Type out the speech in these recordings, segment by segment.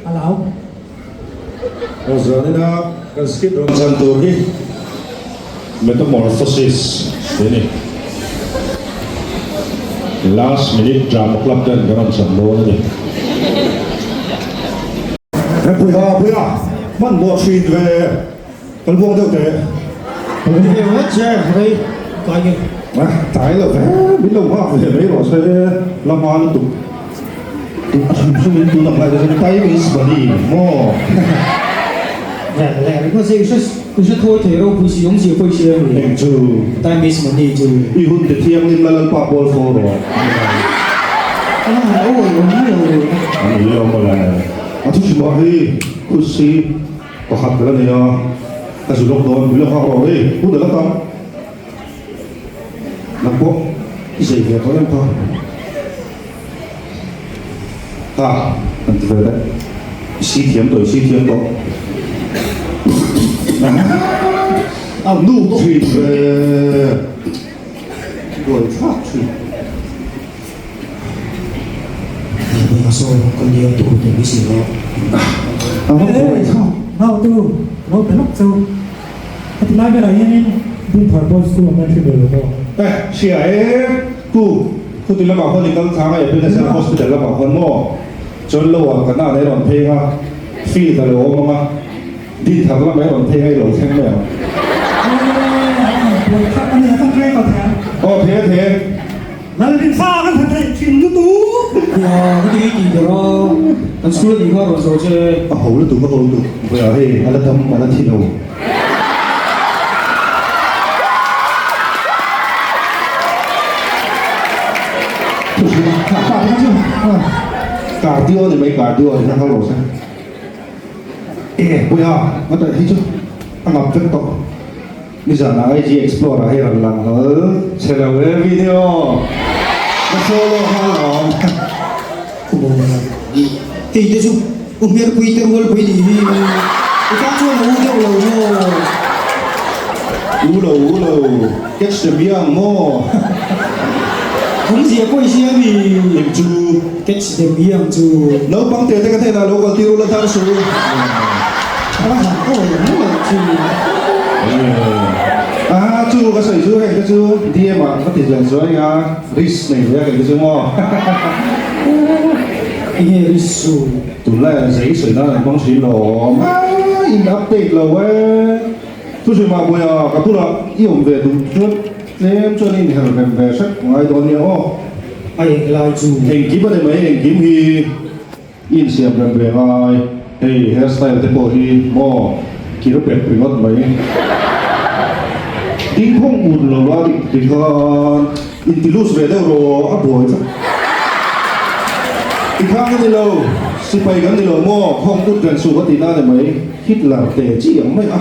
A lau. Zanina kan skit rawn chan tur hi Metamorphosis tih a ni. Last minute drama club ten kan rawn chan dawn a ni. Puia puia hmanhmawh thin ve kal buang deuh teh. Ni ve ngawt che rei tlai nge. Tlai lo ve min lo nghak ve mai rawh se la hma lutuk. A hrim hrim in tun ang lai te chuan time is money maw. Leh leh ringawt se i hre i hre thawi thei ropui si awm zia pawh i hria mi. Eng chu. Time is money chu. I hun te thianghlim la Lalpa pawl fo rawh. A la han awi awm lo. An ui awm mawle. A thu hrim ah hei khusi pakhat ka la nei a, ka zu lawk dawn min lo nghak rawh hei hun a la tam. Nang pawh i zei ve tawh em kha. Ha, kan ti ve daih. I si thiam tawh, i si thiam tawh. A nu thin ve. Buai thlak thin. Ka sawi ka liam tu te mi si lo. A va buai thlak. Nau tu, lo pe lawk chu. Heti lai velah hianin Dinthar Boys School awm nan hre ve lo maw? Eh, hria e, ku, khuti lamah khuan i kal thlang a, Ebenezer Hospital lamah khuan maw? Chuan lo ah ka nan ei rawn pheng a, field a lo awm ang a, Dinthar lamah ei rawn pheng a i lo thleng mai ang. Eh, buai thlak a ni a, ka thei ang. Aw, thei a thei e. Lalrinfa kan han theih thin lutuk. Nia, heti hi tih ber a, kan school a nih kha rawn zawh che. A ho lutuk, a ho lutuk. Vawiah hei a la dam, a la thi lo. Cardio ni mai, cardio a ni kha kal rawh se. E, vawiah, nga hei chu a ngap vek tawh. Nizan ah IG Explorer hi rawn lang hlawl che lo e video ka solo nghal lawm. Hei te chu u hmerpui te rualpui nih hi i tan chuan a u deuh lo maw? U lo u lo catch them young maw? Awmzia pawh i hria mi? Eng chu? Catch them young chu. Naupang te te ka hnenah lo kal tir ula tan suh. A chu ka sawi chu heng te chu DM ah ka ti leh zuai a risk nei ve a kei te chu maw. Enge risk chu? Tunlai ah zei sawi nan an hmang thin lawm a in update lo e. Thuhrimah buai a ka bulah i awm ve duh chuan tlem chuan i inher rem ve hrep ngai dawn nia aw. A eng lai chu? Engkim a ni mai engkim hi. I insiam rem ve ngai, hei hair style te pawh hi maw kir pet ringawt mai. Ding khawng un lo la ti khan inti loose ve deuh rawh a buai tlat. Ti khan ka ni lo, sipai kan ni lo maw khawng ut reng suh ka ti na ni mai, Hitler te chi ang mai a.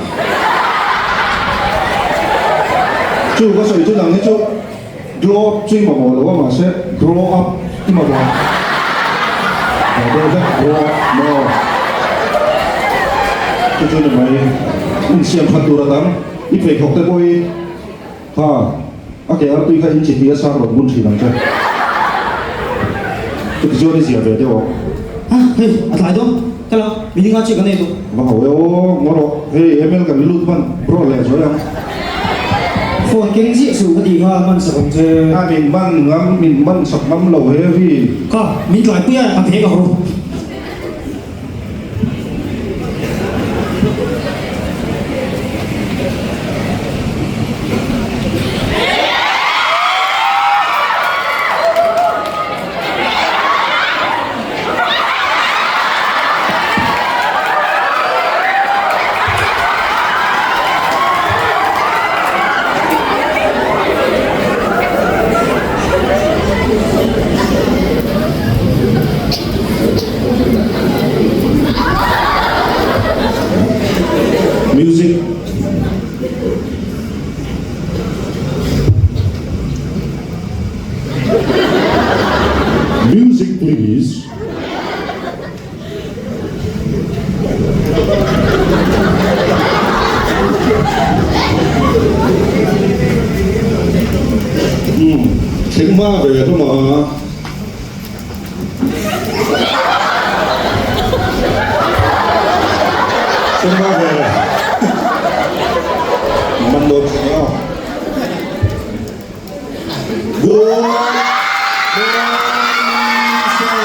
Chu ka sawi chu nang hi chu. Glow up chu i mamawh lo a mahse grow up i mamawh a deuh hlek grow up maw chu chu ni mai insiam that tur a tam i pheikhawk te pawh hi ha a ke artui kha in chi hnih a sang rawn bun thin ang che chuti chuan i zia ve deuh ang. Ha hei a tlai dawn ka lo meeting a chiah kan nei tawh. Va ho e aw ngaw rawh hei ML kan lut hman bro leh zuai ang. Phone keng ziah suh ka tih kha man sak ang che. A min man ngam min man sak ngam lo heavy. Ka min tlai pui a ka phek ang ru. Music. Music please. Umm thleng hma ve hlawm a. Kan ba ve. Man dawn che ni aw. Good morning sir.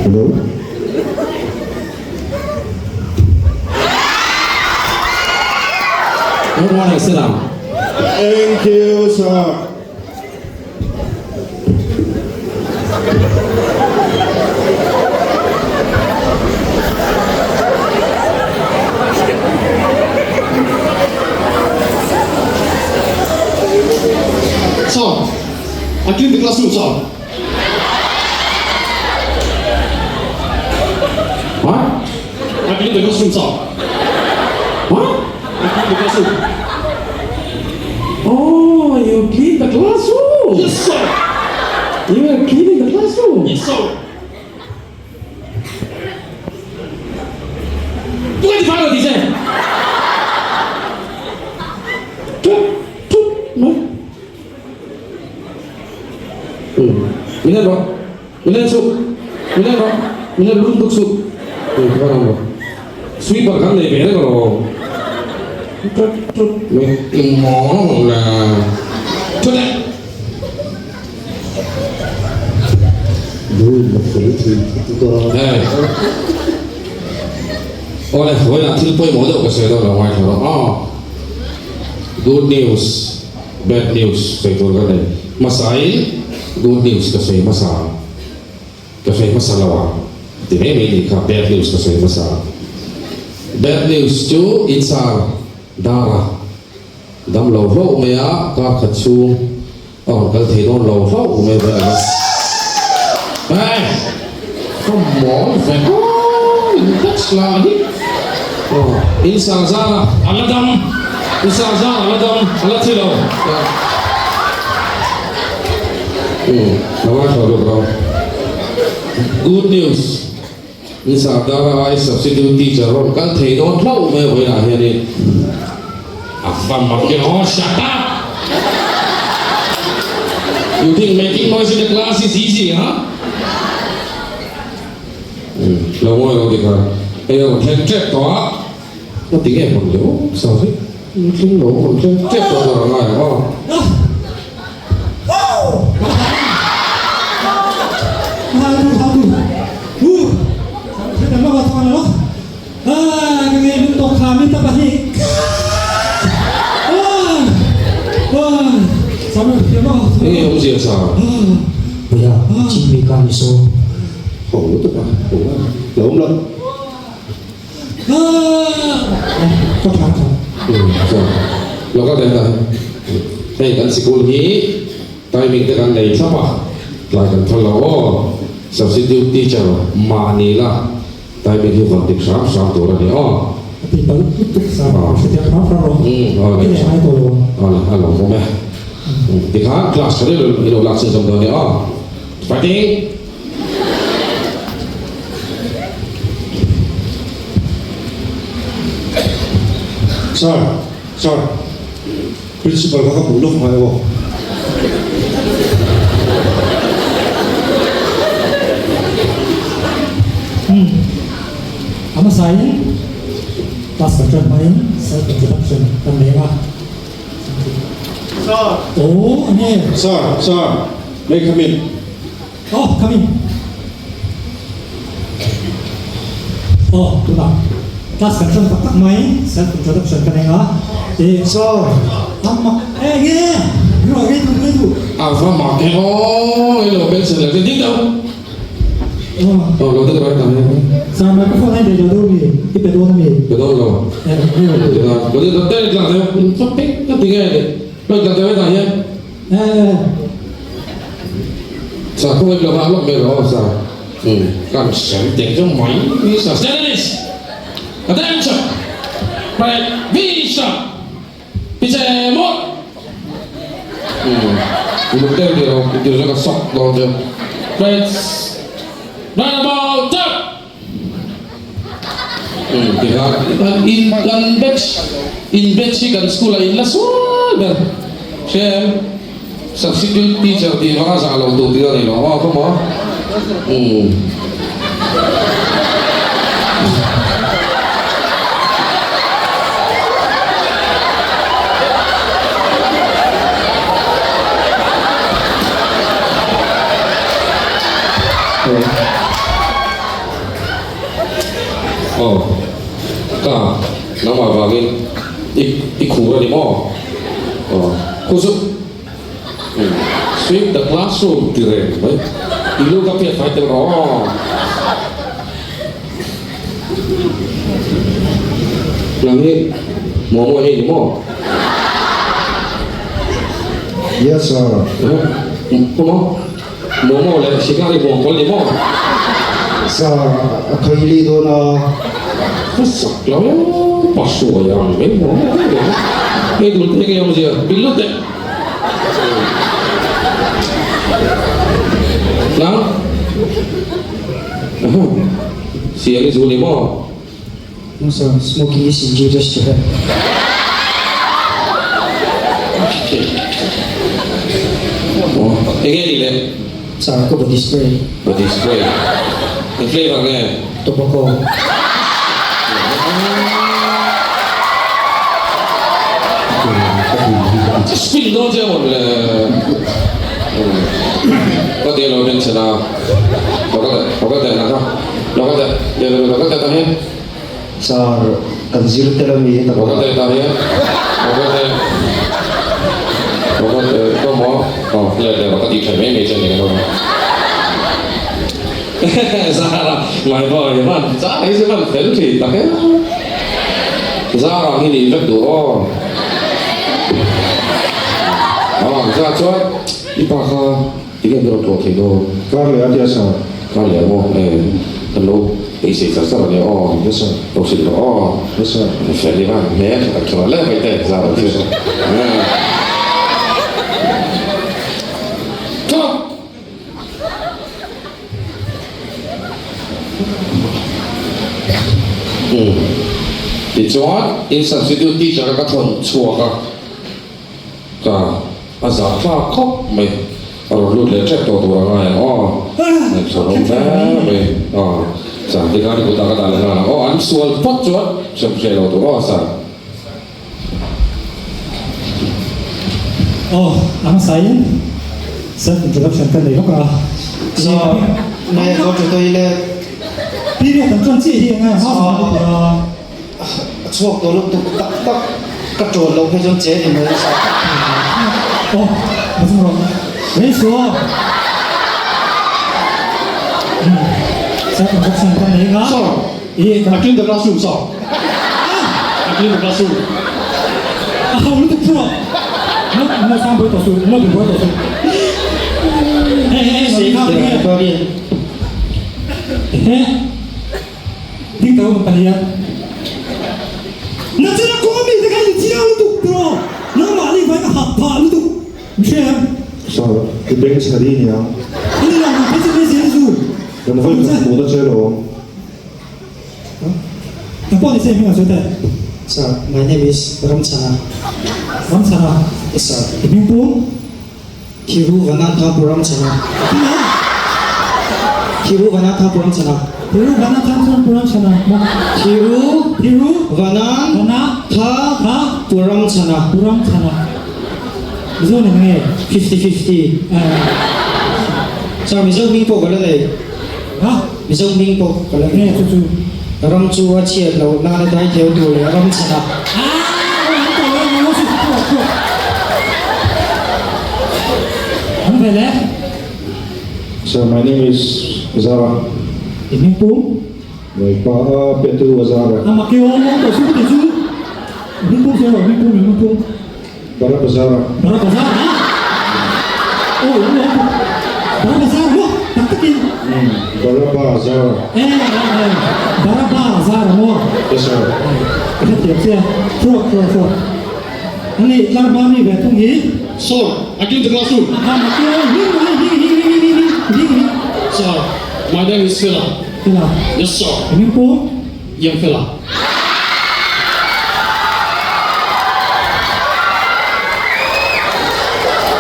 Hello. Good morning, sit down. Thank you, sir. Sir, I clean the classroom, sir. What? I clean the classroom, sir. What? I clean the classroom. Oh, you clean the classroom? Yes, sir. You are cleaning the classroom? Yes, sir. Bukan di mana di sini? Tup, tup, no. Min en rawh, min en suh, min en rawh, min en lum tuk suh. Ka van ang rawh. Sweeper kan nei ve reng alawm. Tut tut mai maw la. Tut eh. Hey. Awle, vawiinah thil pawimawh deuh ka sawi dawn lo ngaithla rawh aw. Good news. Bad news sawi tur ka nei. Hmasain good news ka sawi hmasa ang. Ka sawi hmasa lo ang ti mai mai nih kha bad news ka sawi hmasa ang. Bad news chu inchar dar a dam lo hlauh mai a, kar khat chhung a rawn kal thei dawn lo hlauh mai ve a. Hey! Ka mawl ve aw in touch lah hi. Aw insang zar a a la dam insang zar a la dam a la thi lo. Umm ka ngaithla duh lo. Good news insang dar a ai substitute teacher rawn kal thei dawn hlauh mai vawiinah hianin a va mak em aw shut up! You think making noise in the class is easy huh? Lo ngawi lo ti kha hei a rawn thleng tep tawh a, ka ti nge hman leh aw sorry thleng lo rawn thleng tep tawh tur a ngai ang aw. Enge awmzia sa? Puia, Chin mi ka ni saw. Ho lutuk a, ho a, lo awm lo. Ka tha tha. Chuan lo kal daih ta. Hei kan sikul hi timing te kan nei thlap a, tlai kan phal lo aw. Substitute teacher mahni la. Timing hi vawn dik hram hram tur a ni aw. A ti palh lutuk sa hre thiam hram hram rawh. Aw I leh ngai tawh lo ang. Aw le a lo awm e. Tikhan class tha deuh i lo lak chhunzawm dawn nia aw. Fighting! Sir, sir, principal kha ka hmuh lawk ngai aw. Umm, a hmasain class kan ṭan hmain self introduction kan nei ang a. Sir! Aw, enge? Sir, sir, may come in? Aw, come in. Aw, tunah class kan ṭan tak tak mai, self introduction ka nei ang a. Eh, Sir! Amma, enge? Ruah ngei duh ngei duh. A va mak e aw, i lo pencil leh ding deuh. Aw lo deuh rawh tam hian. Sir microphone a in pe lo deuh mi? I pe dawn ami? Pe dawn lo. Lo deuh rawh te tlang deuh chawp pek ka ti nge ni. Lo tlang deuh hetah hian. Sir khaw em lo kha lawk mai rawh aw sir. Kan sem tek chu mai sir. Stand Attention! Right, vision! Piche mawt! Uluk deuh tih rawh, intir zawk a sawk dawn chu. Let's run about up! Tikhan in kan batch in batch hi kan school ah in la sual ber hria em? Substitute teacher tih vanga zah lo tur tih a ni lo maw khaw maw? Umm. Aw, ka nangmah vangin i i khur a ni maw? Aw, khu chu Sweep the classroom ti reng mai. I lu ka phiat fai tel rawh aw. Nang hi Momo hi ni maw? Yes sir. Maw? Momo leh Shikari huang pawl ni maw? Sir, a khaili dawn a. Ka sak lo pa hruai ang mai maw? Hei dul te nge awmzia bil lut eh. Nang? Sial i zu ni maw? No sir, smoking is injurious to health. Eng nge ni le? Sir, ka body spray. Body spray. Eng flavor nge? Tobacco. Spin dawn che amawn le. Ka ti lo mention a. Lo ka lo ka teh na kha. Lo ka teh lo ka teh ta hian. Sir, kan zir tel a mi Lo ka teh ta hian. Lo ka teh lo ka teh ka maw. Aw le le ka ti tha mai mai che ni ka lo. Zara, my boy, van Zara hi chu van fel thin tak e. Zara hi nih vek duh aw. Aw, Zara chuan i pa kha tinge min rawn tlawh thei dawn? Kar leh a tia sir. Kar leh maw? E, kan lo beisei char char a nia aw. Yes sir. Lo hrilh rawh aw. Yes sir. Fel i van hmel tha tak tha le mai te Zara chu. Tha! Tichuan, in substitute teacher ka thawn chhuak a, ka a zah thlak khawp mai. A rawn lut leh tep tawh tur a ngai ang aw. Ngaihtuah awm hle mai. Aw, zan te khan i kutah ka dah leh nghal ang aw. An sual phawt chuan hrem hreh lo tur aw, sir. Aw, a hmasain self introduction ka nei bawk a. So, nai go to toilet. Period kan chuan chiah hi eng nge hma hma ni tih a. A chhuak tawh lutuk tak tak ka ṭawn loh phei chuan che ni mai sa. Aw, ka chung rawh. Rei suh aw. Self introduction ka nei nga. Sir, I clean the classroom, sir. I clean the classroom. A ho lutuk chu a. No, no sang buai tawh suh, no bi buai tawh suh. Hei hei hei, sei kha nge. He, ding tawh kan pahnih a. Na chana kawng mi te kha i chiang lutuk tiraw. Nangmah ni vai ka hak phah lutuk. Mi hre em? Sir, i beng chhari niang. Ani lo, nang phei chu phei zel zu. Kan vawi khat hmuhna che lawm. Ka pawh ni se hming a sawi teh. Sir, my name is Ramchhana. Ramchhana? Yes sir. I hming pum? Thiruvananthapu Ramchhana. Tinge? Thiruvananthapu Ramchhana. Thiruvananthapu Ramchhana. Thiru. Thiru. Vanan. Vana. Tha. Tha. Pu Ramchhana. Pu Ramchhana. Mizo ni nge? 50 50. Sir, Mizo hming pawh ka la nei. Ha? Mizo hming pawh ka la Nge chu chu? Ram chu a chhiat loh nana dai theu tur leh ram chhan a. Ah! Aw an tawh e, Mizo chu chhuak chhuak. An ve le. Sir, my name is Zara. I hming pum? My pa a Petu a Zara. A mak e aw, tawh chu ka ti chu. I hming pum sawi rawh, hming pum, i hming pum. Barabazara. Barabazara a? Aw lam lo Barabazara maw? Tak takin. Barabazara. Eh eh eh Barabazara maw? Yes sir. Ka hrethiam che a, chhuak chhuak chhuak. Ani tlarhma mi ve thung hi. Sir, I clean the classroom. A ma ke hing mai hing hing hing hing hing hing hing. Sir, my name is Fela. Fela. Yes sir. Hming pum? Young fella.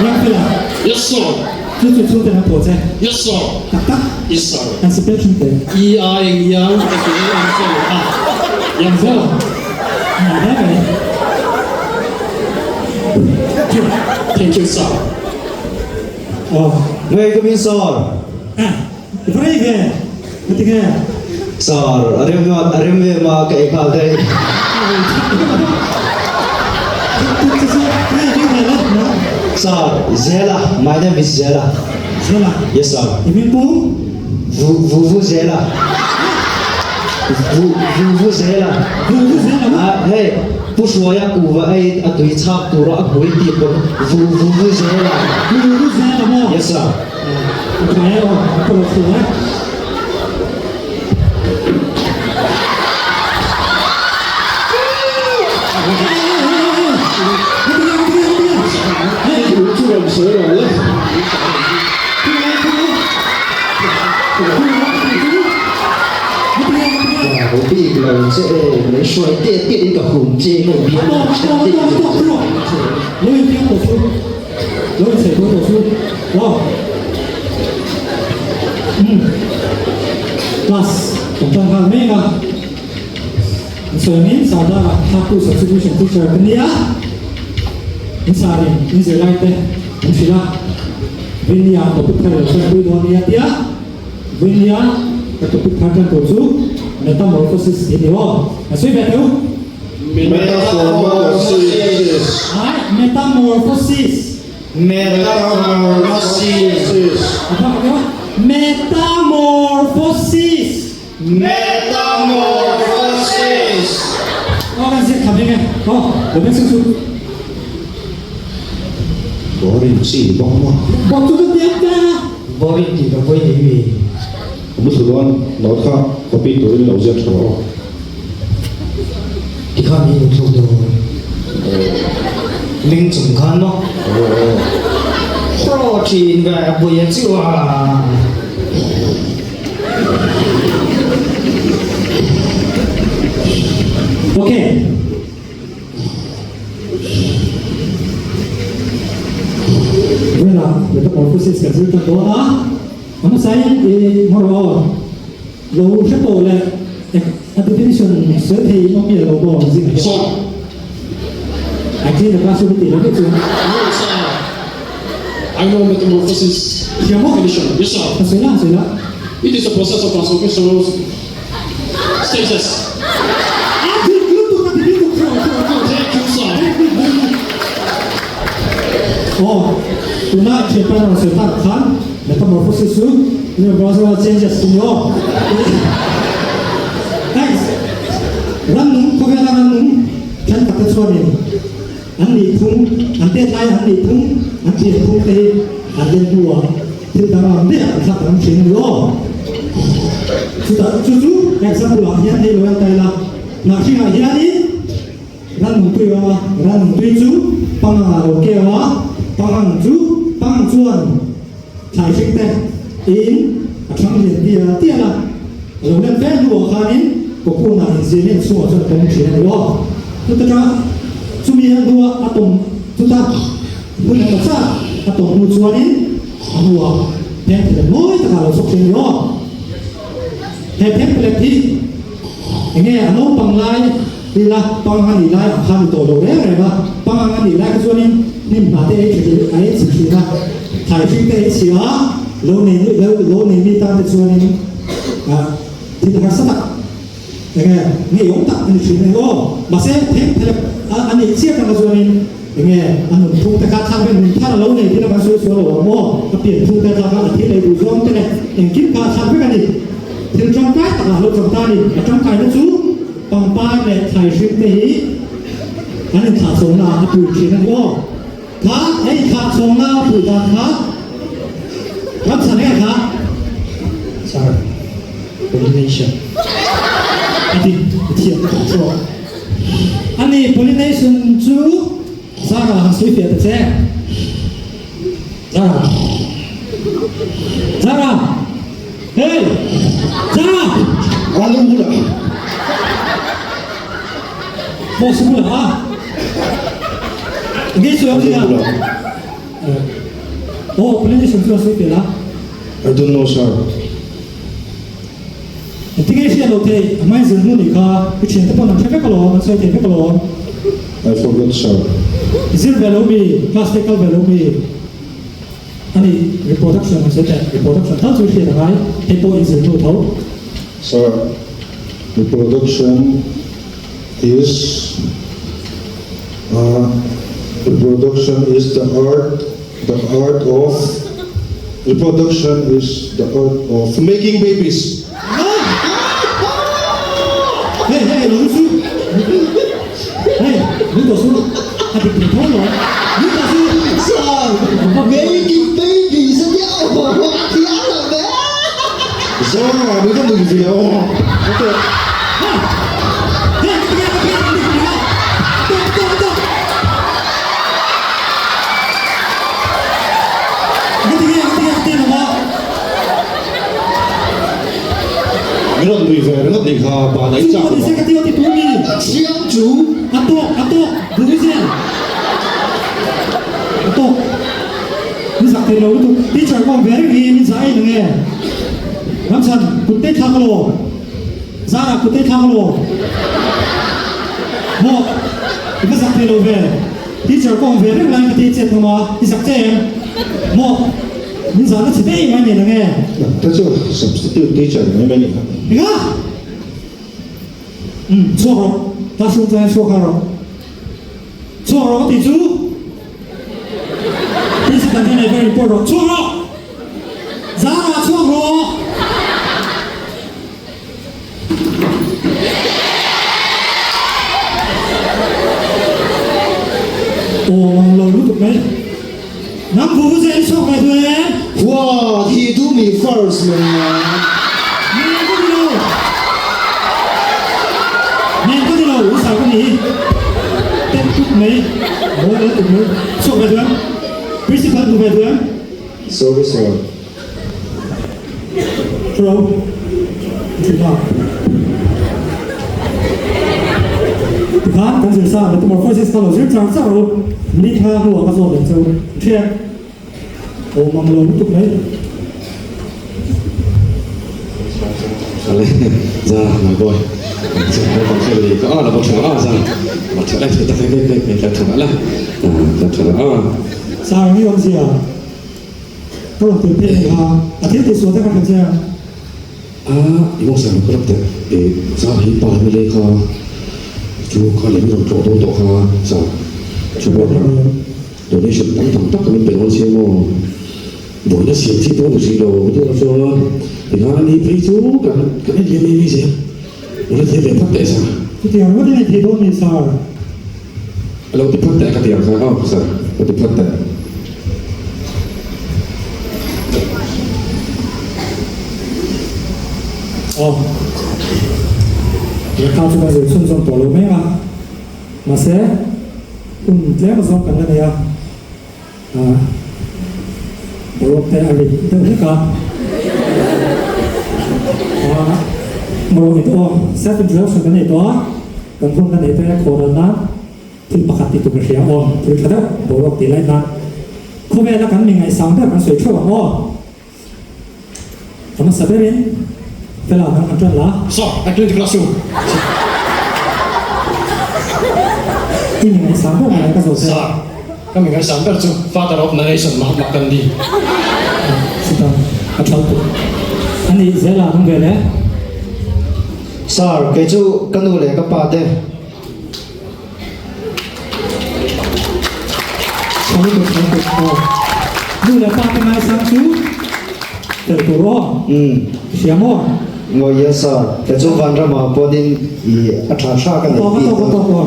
Young fella. Yes sir. Chu chu chhungte an pawh che. Yes sir. Tak tak. Yes sir. An spell thin teh. E I eng young F A N fel a. Young fella. Ngai hle mai. Thank you sir. Aw. May come in sir. Ah, i va rei ve. Ka ti nge? Sir, a rem a rem ve ma ka ei nghal daih. Sir, Zela, my name is Zela. Zela? Yes sir. I hming pu? Vu vu vu Zela. Vu vu vu Zela. Vu vu Zela maw? Ah, hei, Pu Hruaia kuhva ei a tui chhak tura a hmui tih pawn vu vu vu Zela. Vu vu Zela maw? Yes sir. A tha e aw, a pawh lo e. Ka bik lo che e, min hruai tiat tiat in ka hum che nge bial lo ṭhen deuh deuh. Lo in chei tawh tawh chu aw. Umm class kan tan nghal mek a. An sawi angin Sardar-a Thaktu substitution teacher ka nia. In sarin in zirlai te an hrilh a. Vinia topic thar lo tanpui dawn nia tia. Vinia ka topic thar tan tur chu metamorphosis tih a ni aw. A sawi ve teu. Metamorphosis. Ai, metamorphosis. Metamorphosis. Apa ka kaya? Metamorphosis. Metamorphosis. Oh, kan zir tham eng e. Oh, lo beng sung sung. Boring chi bawk maw? Bawk chu ka tiam ta. Boring tih ka pawi nei mi. Ka mu dawn, note kha copy turin lo ziak tha rawh aw. Ti khan min in thluk deuh ang. Ming chung khan maw? Hraw thin ve a bui a chiu a. Ok. Vela metamorphosis kan zir tan dawn a. A hmasain i hmawr aw. Lo hre tawh leh a definition sawi thei in awm miah lo maw zing hian. Sawm. I clean the classroom i tih lo vek chuan. No sir. I know metamorphosis Thiam maw? definition. Yes sir. A sawi la, a sawi la. It is a process of transformation of stages. A dik lutuk, a dik lutuk. Throw, throw, throw. Thank you sir. Very good, very good. Aw, tuna thianpa rawn sawi tak khan metamorphosis chu New browser a changes chu ni aw. Thanks. Rannung, khawvela rannung thenkhat te chuanin an nih phung, an tet lai an nih phung, an thian phung te hi an len hnuah thil dang ang daih an thlak ang thin a ni aw. Chutah chu chu example ah hian hei lo en ta ila, hnahhringah hianin rannung tui a awm a, rannung tui chu pangang ah lo keu a, pangang chu pangang chuan Thlai hring te in a thang lian tia tial a, a lo let ve hnuah khanin cocoon-ah inzir in chhungah chuan a tawm thin a ni aw. Chuta tang chumi a hnuah a tawm chuta hun engemaw zat a tawm hnu chuanin a hnuah phengphehlep mawi takah a lo chawk thin a ni aw. He phengphehlep hi enge a naupang lai ila pangang a nih lai ang kha a ni tawh lo reng reng a, pangang a nih lai kha chuanin hnim hna te ei thin a ei chhi thin a, thlai hring te ei chhi a, lo nei lo nei mi tan te chuanin ah thil harsa tak enge ngeiawm tak a ni thin a ni aw. Mahse theng phelep a a nih chiah tang kha chuanin enge a nun phung te kha thlak vel nun thar a lo nei thin a kan sawi sual lo ang aw, a pian phung te a thlak a, a thil ei duh zawng te leh engkim kha a thlak vek a ni. Thil tangkai takah a lo chang ta a ni. A tangkaina chu pangpar leh thlai hring te hi an inthlahchhawnna ah a pui thin a ni aw. Kha a inthlahchhawnna a pui dan kha ram chhan nge kha? Sir, pollination. A ti, a thiam ka tih chhuak. A ni, pollination chu Zara han sawi fiah ta che. Zara. Zara. Hey! Zara! A lu bulah. Possible a. Nge sawi awm nia? Oh, pollination chu a sawi tel a. I don't know sir. Engtin nge hriat loh theih? A hmain zir hnu nih kha i thiante pawn an hre vek alawm, an sawi thei vek alawm. I forgot sir. I zir ve lo mi? Class te kal ve lo mi? A ni, reproduction an sawi teh, reproduction tal chu i hriat a ngai, hei pawh in zir hnu tho. Sir, reproduction is uh, reproduction is the art, the art of Reproduction is the art of making babies. Hei hei lo su hei lu to su a dik thei tho lo lu to su Sir, making babies a nia aw a thiam lo ve. Zara mi ka nui ve aw. Okay. Hei ka ti ka ti ka ti ka ti ka ti Min rawn nui ve ringawt nih kha pa daih chak lo. Chiang chu. A tawk a tawk duh zel a tawk min zak thei lo lutuk teacher pawh ve reng hi min zah ei nange Ramchhan kut te thlak alaw Zara kut te thlak alaw maw i va zak thei lo ve. Teacher ka awm ve reng lai ka ti chet hlawm a, i zak che em? Maw? Min zahna chhe daih mai nen ang e. Ka chu substitute teacher mai mai nih kha. Enga? Umm, chhuak rawh. Classroom chuan chhuak nghal rawh. Chhuak rawh ka tih chu. Principal hian ei ber report rawh. Chhuak rawh! Zara chhuak rawh! Aw mang lo lutuk mai. Nang vu vu zel chhuak ve duh em? Wow, he do me first man. Men ka ti lo. Men ka ti lo, u sa ka ni hi. Tek tuk mai. Mawi lutuk mai. Chhuak ve duh em? Principal hmu ve duh em? Sorry sir. Pro Thina Tikhan kan zir sa metamorphosis kha lo zir char char u ni thla hnuah ka zawt leh chu thian awm ang lo lutuk mai. Ale za my boy ka a la tha a za ma tha lai tha kai kai kai kai tha la tha la a Sir ni awmzia Ka rawn tel phei a ni a, a thil tih sual te ka hre che a. A, i mawng sar ka rak teh e, zar hi pa mi lei kha chu kha leh mi rawn tlawh dawn tawh kha zar chu bakah donation tam tam tak min pe dawn sia maw, buaina siam chi pawh ni hrih lo ka ti a chuan tikhan ni phei chu kan kan en liam em em zel, rawn thiam ve phawt teh sir. Chutiang ringawt in ei thei dawn ni sir. A lo ti phawt teh ka ti ang kha aw sir ka ti phawt teh. Aw lehkha chu kan zir chhunzawm tawh lo mek a mahse hun tlem azawng kan la nei a ah boruak te a rit deuh hlek a ah boruak rit aw self introduction kan nei tawh a. Kan hun la nei te khawhral nan thil pakhat ti tur ka hria aw, thil tha deuh boruak tih lai nan khawvela kan mi ngaihsang ber kan sawi theuh ang aw. A hmasa berin fela nang han tan la. Sir, I clean the classroom. I mi ngaihsang ber mai ka zawt che. Sir, ka mi ngaihsang ber chu Father of the Nation Mahatma Gandhi. Chutah a thal tuk a nih zel ah nang ve le. Sir, kei chu ka nu leh ka pa te. Tha lutuk, tha lutuk aw. Nu leh pa te ngaisang chu tel tur aw. Umm. I hria maw? Ngaw yes sir, kei chu Vanrama pawnin i a tha tha ka nei Tawk a bik tawk a a. tawk aw.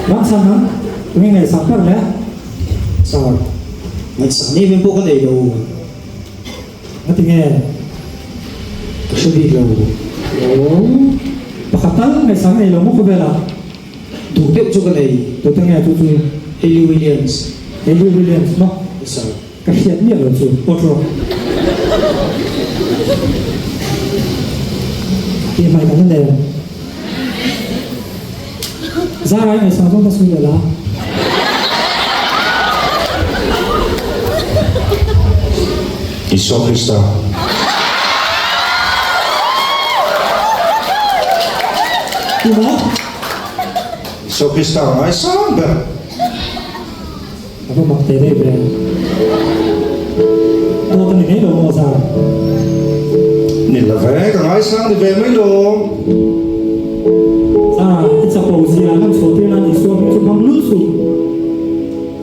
Ramchhan ang, tunge ngaihsang ber le? Sir, ngaihsang em em pawh ka nei lo. A ti nge? Ka hre bik lo. Aw, pakhat tal ngaihsang nei lo maw khawvelah? Duh deuh chu ka nei. Tute nge chu chu? Hayley Williams. Hayley Williams maw? Yes sir. Ka hriat miah lo chu. Aw trawh. Tih hmai kan la nei. Zara i ngaihsang zawng ta sawi leh la. Isua Krista. Tumaw? Isua Krista a ngaisang ber. A va mak teh daih ve. Dawt a ni mai lo maw Zara? Ni la ve, ka ngaisang ni ve mai lo. Zara, i chapo zia lan chhuah tir nan Isua hming chu hmang lul suh.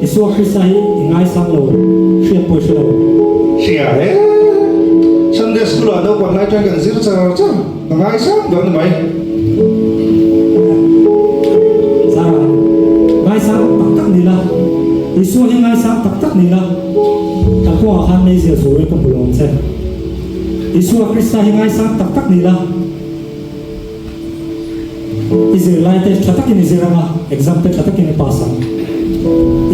Isua Krista hi i ngaisang lo, hriat pawh i hre lo. Hria e, Sunday school ah naupang lai chuan kan zir char char, ka ngaisang ber ni mai. Zara, ngaisang tak tak ni la, Isua hi ngaisang tak tak ni la, kan kawngah khan meizial zurin ka hmu lo ang che. Isua Krista hi ngaisang tak tak ni la. I zirlai te tha takin i zir ang a, exam te tha takin i pass ang.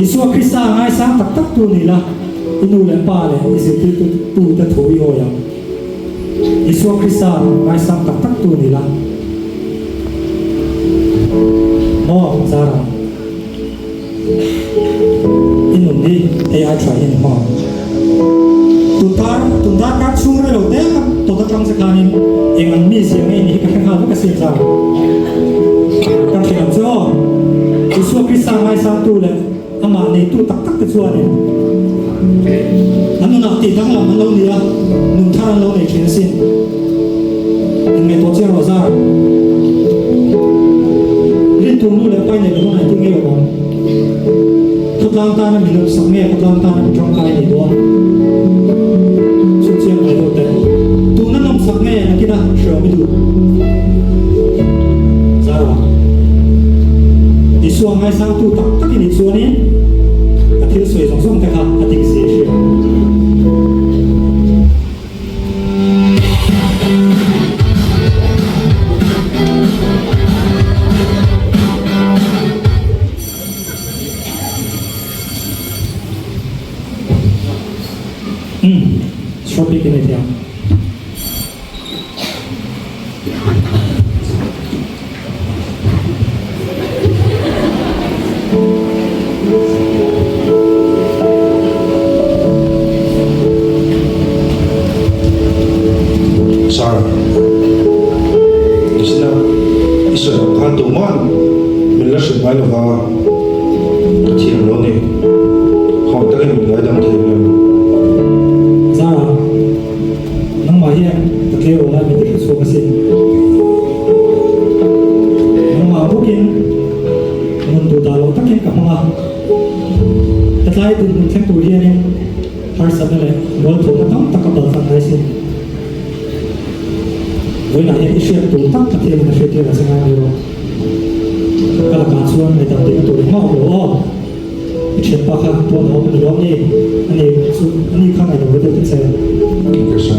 Isua Krista a ngaisang tak tak tu ni la, i nu leh pa leh i zirtirtu tu te thu i awi ang. Isua Krista ngaisang tak tak tu ni la. Maw, Zara? I nun hi hei ai tha hian i hma ang. Tunkar, tun darkar chhung rei lo te kha tawt atang che khanin eng an mizia nge ni hi ka hre nghal vek asin zau. Ka hre ang che aw. Isua Krista ngaisangtu leh amah neitu tak tak te chuanin an nunah tih danglam an lo ni a, nun thar an lo nei thin asin. Inngaihtuah chiang rawh zar. Rintu nu leh pai nei lo hmangaih tu nge awm ang? Khawtlang tana mi lawmsak nge khawtlang tana mi tangkai a nih dawn? Chhun chiang ngai deuh teh. Tuna lawmsak nge nakina hreawm i duh? Zara. Isua ngaisangtu tak tak i nih chuanin ka thil sawi zawng zawng te kha a dik zia i hria. Umm, short bik in ei thei ang. Sir, Krishna, i sawi ang khan tuman min la hrilh ngai lova, ka thiam lo ni. Hawi takin min ngaidam thei em? Zara, Nangmah hian ka tleu lai min ti hre chhuak asin. Nangmah bawkin nun duh dah lo takin ka hmang a. Ka tlai dun hmun thleng tur hianin harsatna leh mualthawhna tam tak ka paltlang ngai sin. Vawiinah hian i hriat tur tak Pathianin a hriattir a che ngai mai rawh. Ka lakah chuan ngaihdam tihna tur engmah awm lo aw. I thianpa kha tuan a awm a ni lawm ni? Ani chu ani kha ngaidam ve deuh ta che. Ka hria.